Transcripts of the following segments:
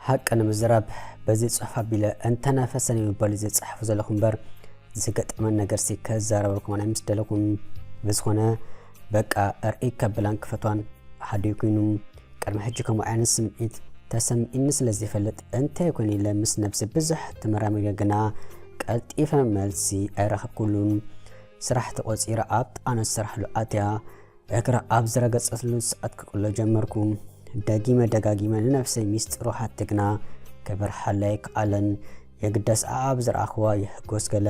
ሓቂ ንምዝራብ፣ በዚ ጽሑፍ ኣቢለ እንተነፈሰኒ ብምባል እዩ ዝጽሕፉ ዘለኹ እምበር፣ ዝገጠመን ነገርሲ ከዛረበልኩም ኣነ ምስ ደለኹም። ብዝኾነ፣ በቃ፣ ርእይ ከብላን ክፈትዋን ሓደ ኮይኑ፣ ቅድሚ ሕጂ ከምኡ ዓይነት ስምዒት ተሰሚዕኒ ስለ ዘይፈልጥ፣ እንታይ ኮይኑ ኢለ ምስ ነብሲ ብዙሕ ተመራሚረ ግና፣ ቀልጢፈ መልሲ ኣይረኸብኩሉን። ስራሕ ተቖጺረ ኣብ ጣኖት ስራሕሉ ኣትያ፣ እግራ ኣብ ዝረገጸትሉ ሰዓት ክቅሎ ጀመርኩ። ደጊመ ደጋጊመ ንነብሰይ ሚስጥሩ ሓቲ ግና ከበርሓለይ ኣይከኣለን። የግዳስ ኣብ ዝረኣኽዋ ይሕጎስ ገለ።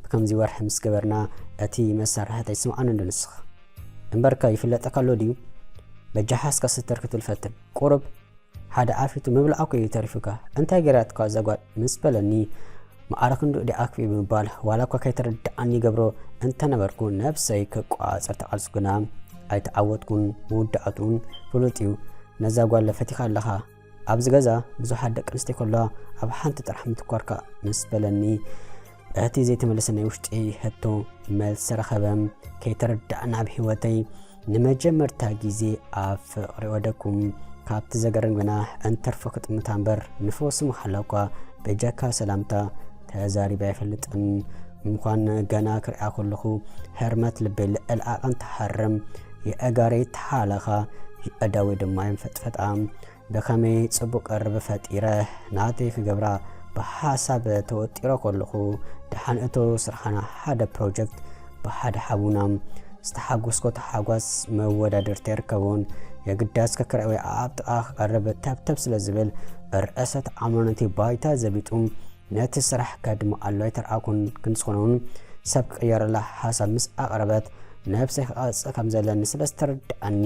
ብከምዚ ወርሒ ምስ ገበርና፣ እቲ መሳርሕተይ ስምዓኒ እንዶ ንስኻ። እምበርካ ይፍለጠካ ኣሎ ድዩ? በጃኻ እስከ ስተር ክትብል ፈትን። ቁሩብ ሓደ ዓፊቱ ምብላዕ እኮ እዩ ተሪፉካ። እንታይ ገይራትካ እዛ ጓል? ምስ በለኒ፣ ማዕረ ክንድኡ ድኣ ክፍኢ ብምባል፣ ዋላ እኳ ከይተረድኣኒ ይገብሮ እንተነበርኩ፣ ነብሰይ ክቆጻጸር ተቓልሱ ግና ኣይተዓወትኩን። መወዳእትኡን ፍሉጥ እዩ። ነዛ ጓል ፈቲኻ ኣለኻ። ኣብዚ ገዛ ብዙሓት ደቂ ኣንስትዮ ከለዋ፣ ኣብ ሓንቲ ጥራሕ ምትኳርካ ምስ በለኒ፣ እቲ ዘይተመለሰ ናይ ውሽጢ ሕቶ መልሲ ረኸበ። ከይተረዳእና ኣብ ህይወተይ ንመጀመርታ ግዜ ኣብ ፍቕሪ ወደኩም። ካብቲ ዘገርም ግና፣ እንትርፎ ክጥምታ እምበር ንፈውሲ ምሃላ እኳ በጃካ ሰላምታ ተዛሪበ ኣይፈልጥን። ምዃን ገና ክሪኣ ከለኹ፣ ህርመት ልበይ ልዕል ዓቐን ትሃርም፣ የእጋረይ ተሃለኻ፣ የእዳወይ ድማ ይንፈጥፈጣ። ብኸመይ ጽቡቕ ቅርብ ፈጢረ ናተይ ክገብራ ብሓሳብ ተወጢረ ከለኹ፣ ደሓን እቶ ስርሓና ሓደ ፕሮጀክት ብሓደ ሓቡና ዝተሓጎስኮ ተሓጓስ መወዳድርቲ ኣይርከቦን። የግዳስ ከክርዕወይ ኣብ ጥቓ ክቐርብ ተብተብ ስለ ዝብል፣ ርእሰ ተኣማንነተይ ባይታ ዘቢጡ ነቲ ስራሕ ከድሞ ኣሎ ኣይተርኣኩን። ክንስኾነውን ሰብ ክቕየረላ ሓሳብ ምስ ኣቕረበት፣ ነብሰይ ክቐጽእ ከም ዘለኒ ስለ ዝተረድኣኒ፣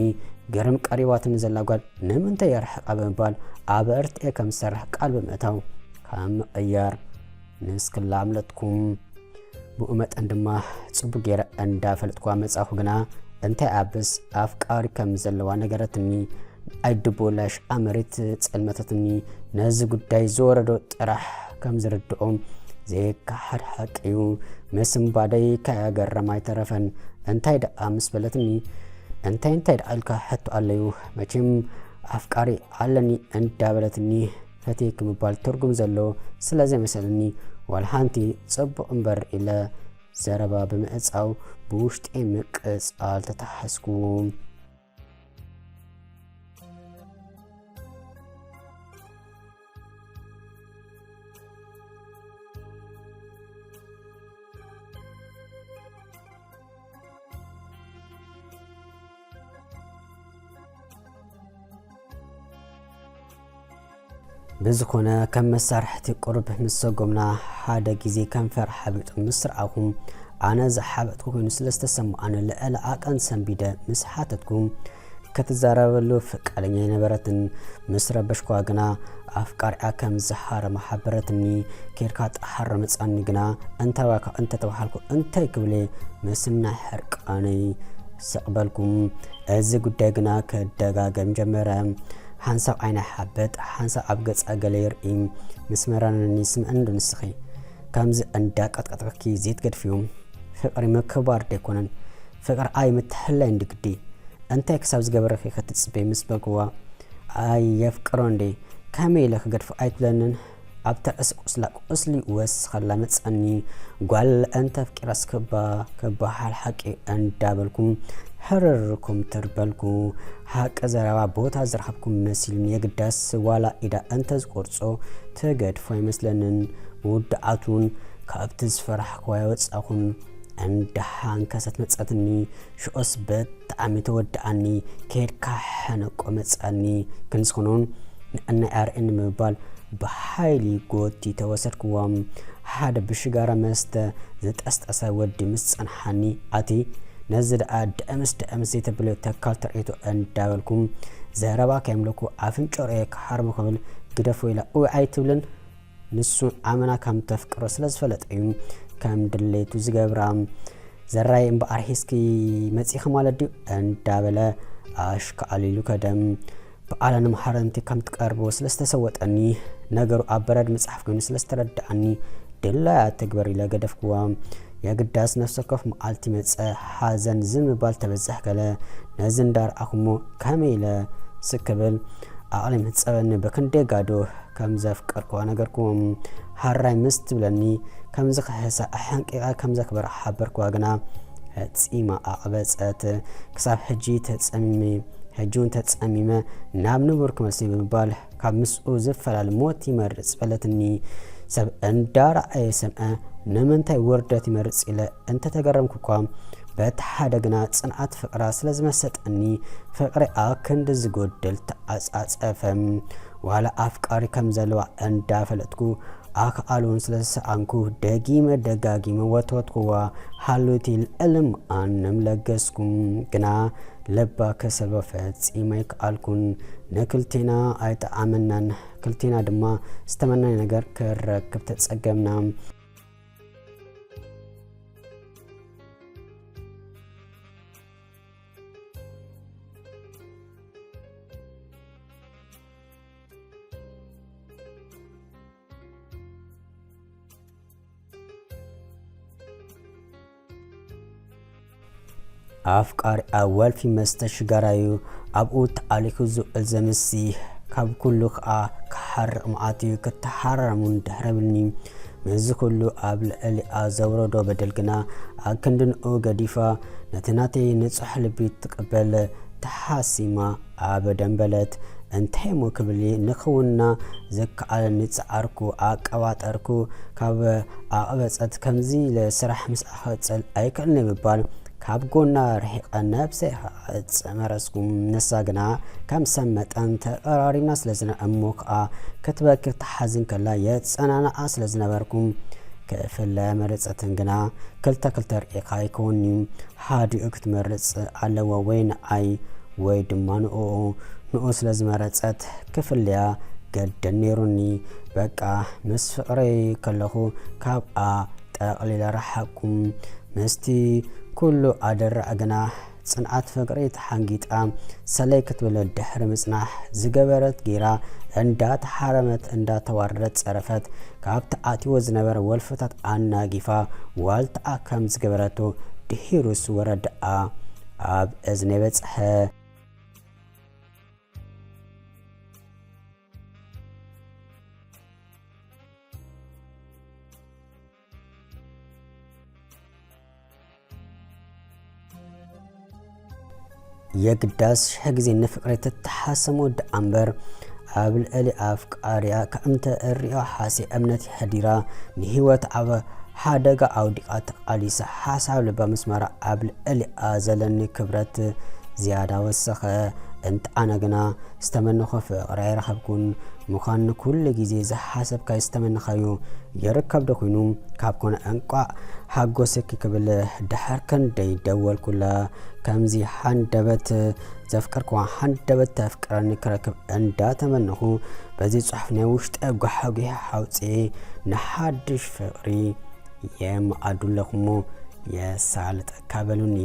ግርም ቀሪባትኒ ዘላ ጓል ንምንታይ የርሕቓ ብምባል ኣበርቲዐ ከም ዝሰርሕ ቃል ብምእታው፣ ካብ ምቕያር ንስክላ ኣምለጥኩም። ብኡ መጠን ድማ ጽቡቕ ገይረ እንዳፈለጥኩዋ መጻኹ። ግና እንታይ ኣብስ፣ ኣፍቃሪ ከም ዘለዋ ነገረትኒ። ኣይድቦላሽ ኣመሪት ጸልመተትኒ። ነዚ ጉዳይ ዝወረዶ ጥራሕ ከም ዝርድኦም ዘይከሓድ ሓቂ እዩ። ምስንባደይ ከገረም ኣይተረፈን። እንታይ ደኣ ምስ በለትኒ፣ እንታይ እንታይ ደኣ ኢልካ ሕቶ ኣለዩ። መቸም ኣፍቃሪ ኣለኒ እንዳበለትኒ፣ ፈትየኪ ምባል ትርጉም ዘሎ ስለ ዘይመሰለኒ፣ ዋላ ሓንቲ ጽቡቕ እምበር ኢለ ዘረባ ብምዕጻው ብውሽጢ ምቅጻል ተታሓዝኩ። ብዝኾነ፣ ከም መሳርሕቲ ቁሩብ ምስ ሰጎምና፣ ሓደ ግዜ ከንፈር ሓቢጡ ምስ ረኣኹ፣ ኣነ ዝሓበጥኩ ኮይኑ ስለ ዝተሰምዓኒ፣ ልዕሊ ዓቐን ሰንቢደ ምስ ሓተትኩ፣ ክትዛረበሉ ፍቃደኛ ኣይነበረትን። ምስ ረበሽኩዋ ግና፣ ኣፍቃሪኣ ከም ዝሃረማ ሓበረትኒ። ኬድካ ጠሓሮ መጻኒ ግና፣ እንተባካ እንተተባሃልኩ እንታይ ክብል እየ? ምስናይ ሕርቃነይ ስቕ በልኩ። እዚ ጉዳይ ግና ክደጋገም ጀመረ። ሓንሳብ ዓይና ሓበጥ፣ ሓንሳብ ኣብ ገጻ ገለ ይርኢ። ምስ መራነኒ፣ ስምዕኒ ዶ ንስኺ? ከምዚ እንዳቀጥቀጥኪ ዘይትገድፍዮ። ፍቕሪ ምክብባር ደይኮነን፣ ፍቕሪ ኣይ ምትሕልላይ እንዲ ግዲ። እንታይ ክሳብ ዝገበረኺ ክትጽበይ? ምስ በልክዋ፣ ኣይ የፍቅሮ እንዴ፣ ከመይ ኢለ ክገድፎ ኣይትብለንን? ኣብታ ርእሲ ቁስላ ቁስሊ ወስኸላ መጸኒ። ጓል እንተ ኣፍቂራስ ክባ ክበሃል ሓቂ እንዳበልኩም ሕርር ኩምትር በልኩ። ሓቂ ዘረባ ቦታ ዝረኸብኩም መሲሉኒ። የግዳስ ዋላ ኢዳ እንተ ዝቆርጾ ትገድፎ ኣይመስለንን። መወዳእቱን ካብቲ ዝፈራሕክዋ የወጻኹን። እንዳሓንከሰት መጸትኒ። ሽኦስ ብጣዕሚ ተወድኣኒ። ከይድካ ሕነቆ መጻኒ። ክንስኹኑን ንዕናይ ኣርእኒ ምባል ብሓይሊ ጎቲተ ወሰድክዎም። ሓደ ብሽጋራ መስተ ዝጠስጠሰ ወዲ ምስ ጸንሓኒ፣ ኣቲ ነዚ ደኣ ደእምስ ደእምስ ዘይተብልዮ ተካል ተርእይቶ እንዳበልኩም ዘረባ ከየምለኩ ኣፍንጨ ርእየ ክሓርሞ ክብል ግደፎ ኢላ እውይ ኣይትብልን። ንሱ ኣመና ከም ተፍቅሮ ስለ ዝፈለጠ እዩ ከም ድሌቱ ዝገብራ። ዘራይ እምበኣር ሒዝኪ መጺኺ ማለት ድዩ? እንዳበለ ኣሽካዕሊሉ ከደ። በዓላ ንመሃረምቲ ከም ትቀርቦ ስለ ዝተሰወጠኒ፣ ነገሩ ኣብ በረድ መጽሓፍ ኮይኑ ስለ ዝተረድኣኒ፣ ድላያ ትግበር ኢለ ገደፍክዋ። የግዳስ ነፍሲ ወከፍ መዓልቲ መጸ፣ ሓዘን ዝም ምባል ተበዝሕ ገለ። ነዚ እንዳረኣኹሞ ከመይ ኢለ ስክ ክብል? ኣቕሊም ህጸበኒ ብክንደይ ጋዶ ከም ዘፍቀርኩዋ ነገርኩዎም። ሃራይ ምስ ትብለኒ ከም ዝኽሕሳ ኣሓንቂቓ ከም ዘክበራ ሓበርኩዋ ግና ፈጺማ ኣቕበጸት። ክሳብ ሕጂ ተጸሚመ፣ ሕጂ እውን ተጸሚመ ናብ ንቡር ክመልስ ብምባል ካብ ምስኡ ዝፈላለ ሞት ይመርጽ በለትኒ። ሰብ እንዳረኣየ ሰምዐ ንምንታይ ውርደት ይመርጽ ኢለ እንተተገረምኩ እኳ በቲ ሓደ ግና ጽንዓት ፍቕራ ስለ ዝመሰጠኒ ፍቕሪ ኣብ ክንዲ ዝጎድል ተዓጻጸፈ። ዋላ ኣፍቃሪ ከም ዘለዋ እንዳፈለጥኩ ኣኽኣል እውን ስለ ዝሰኣንኩ ደጊመ ደጋጊመ ወትወትኩዋ። ሃሉቲ ልዕሊ ምኣንም ለገስኩም ግና ልባ ከሰልቦ ፈጺመ ኣይከኣልኩን። ንክልቴና ኣይጠዓመናን። ክልቴና ድማ ዝተመናይ ነገር ክረክብ ተጸገምና። ኣፍቃሪ ኣብ ወልፊ መስተ ሽጋራዩ ኣብኡ ተኣሊኹ ዝውዕል ዘምሲ ካብ ኩሉ ከኣ ክሓርቕ መዓትዩ ክተሓራረሙን ድሕረብልኒ። ምስዚ ኩሉ ኣብ ልዕሊኣ ዘውረዶ በደል ግና ኣክንዲ ንኡ ገዲፋ ነቲ ናተይ ንጹሕ ልቢ ትቕበል ተሓሲማ ኣብ ደንበለት። እንታይ እሞ ክብል ንኽውንና ዘከኣለኒ ጸዓርኩ ኣቀባጠርኩ። ካብ ኣቕበጸት ከምዚ ኢለ ስራሕ ምስኣ ክቕጽል ኣይክእልን ብምባል ካብ ጎና ርሒቐ ነብሰይ ክቐጽ መረጽኩ። ንሳ ግና ከም ሰብ መጠን ተቐራሪብና ስለ ዝነበርና እሞ ከኣ ክትበኪ ክትሓዝን ከላ የጸናንዓ ስለ ዝነበርኩ ክፍለ መረጸትን ግና ክልተ ክልተ ርኢኻ ኣይከውንዩ። ሃዲኡ ክትመርጽ ኣለዎ ወይ ንዓይ ወይ ድማ ንኡ። ንኡ ስለ ዝመረጸት ክፍለያ ገደን ነይሩኒ። በቃ ምስ ፍቕረይ ከለኹ ካብኣ ጠቕሊለ ረሓቕኩም። ምስቲ ኩሉ ኣደራዕ ግና ጽንዓት ፍቕሪ ተሓንጊጣ ሰለይ ክትብል ድሕሪ ምጽናሕ ዝገበረት ጌራ እንዳተሓረመት እንዳተዋረደት ጸረፈት። ካብቲ ኣትይዎ ዝነበረ ወልፍታት ኣናጊፋ ዋልታኣ ከም ዝገበረቶ ድሒሩስ ወረዳኣ ኣብ እዝነይ በጽሐ። የግዳስ ሽሕ ግዜ ንፍቕሪ ትተሓሰሞ ደኣ እምበር ኣብ ልዕሊ ኣፍቃሪኣ ከምተ እሪኦ ሓሴ እምነት የሕዲራ ንህይወት ኣብ ሓደጋ ኣውዲቓ ተቓሊሳ ሓሳብ ልባ ምስማራ ኣብ ልዕሊኣ ዘለኒ ክብረት ዝያዳ ወሰኸ። እንተ ኣነ ግና ዝተመነኹ ፍቕሪ ኣይረኸብኩን። ምዃኑ ኩሉ ግዜ ዝሓሰብካዮ ዝተመነኻዮ ይርከብ ዶ ኮይኑ? ካብ ኮነ እንቋዕ ሓጎሰኪ ክብል ድሕር ክንደይ ደወልኩላ። ከምዚ ሃንደበት ዘፍቀርክዋ ሃንደበት ተፍቅረኒ ክረክብ እንዳተመነኹ በዚ ጽሑፍ ናይ ውሽጠ ጓሓጒሐ ሓውፅኤ ንሓድሽ ፍቕሪ የመኣዱ ኣለኹሞ የሳልጠካ በሉኒ።